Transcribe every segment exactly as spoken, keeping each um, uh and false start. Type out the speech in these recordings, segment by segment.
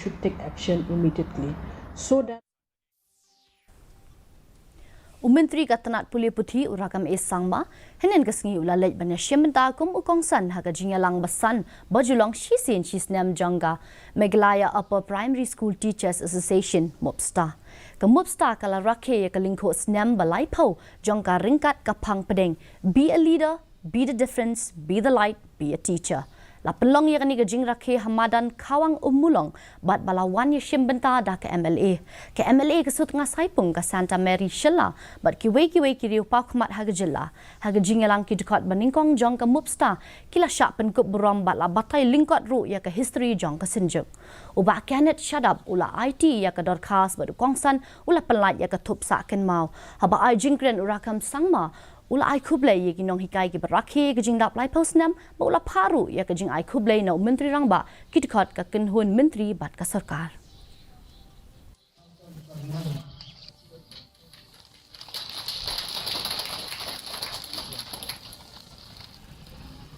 should take action immediately so that U Myntri ka tnat pule puthi u Rakkam A Sangma, hynnin ka sngi u la leit ban ïashim bynta kum u kongsan ha ka jingïalang basan ba ju long shisien shisnem jong ka Meghalaya Upper Primary School Teachers Association, MUPSTA. Ka MUPSTA ka la rakhe ïa ka lyngkhuh snem ba laiphew jong ka ryngkat ka phang pdeng, Be a leader, be the difference, be the light, be a teacher. La pynlong ïa kane ka jingrakhe ha madan Khawang Ummulong, bad ba la wan ïashim bynta da ka M L A. Ka M L A ka Sutnga Saipung, ka Santa Mary Shylla, bad kiwei kiwei ki riew paw khmat ha ka jylla. Ha ka jingïalang ki dkhot ba nyngkong jong ka MUPSTA, ki la shah pynkup burom bad la batai lyngkot ruh ïa ka history jong ka Synjuk. U Bah Kenneth Shadap u la aiti ïa ka dorkhas bad u kongsan u la pynlait ïa ka thup sah kynmaw. Haba ai jingkren u Rakkam Sangma u la ai khublei ïa ki nonghikai kiba rakhe ka jingdap laiphew snem, bad u la phah ruh ïa ka jingai khublei na u Myntri Rangbah, ki dkhot ka kynhun myntri bad ka sorkar.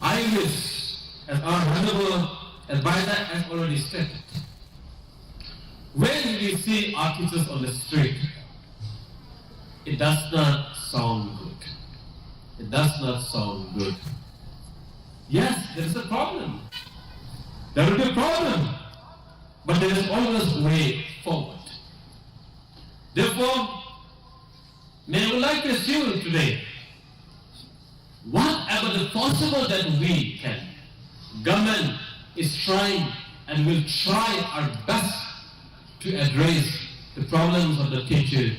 I wish, as our honorable advisor has already stated, when we see our teachers on the street, it does not sound good. It does not sound good. Yes, there is a problem. There will be a problem. But there is always a way forward. Therefore, may I would like to assure you today, whatever the possible that we can, government is trying and will try our best to address the problems of the teacher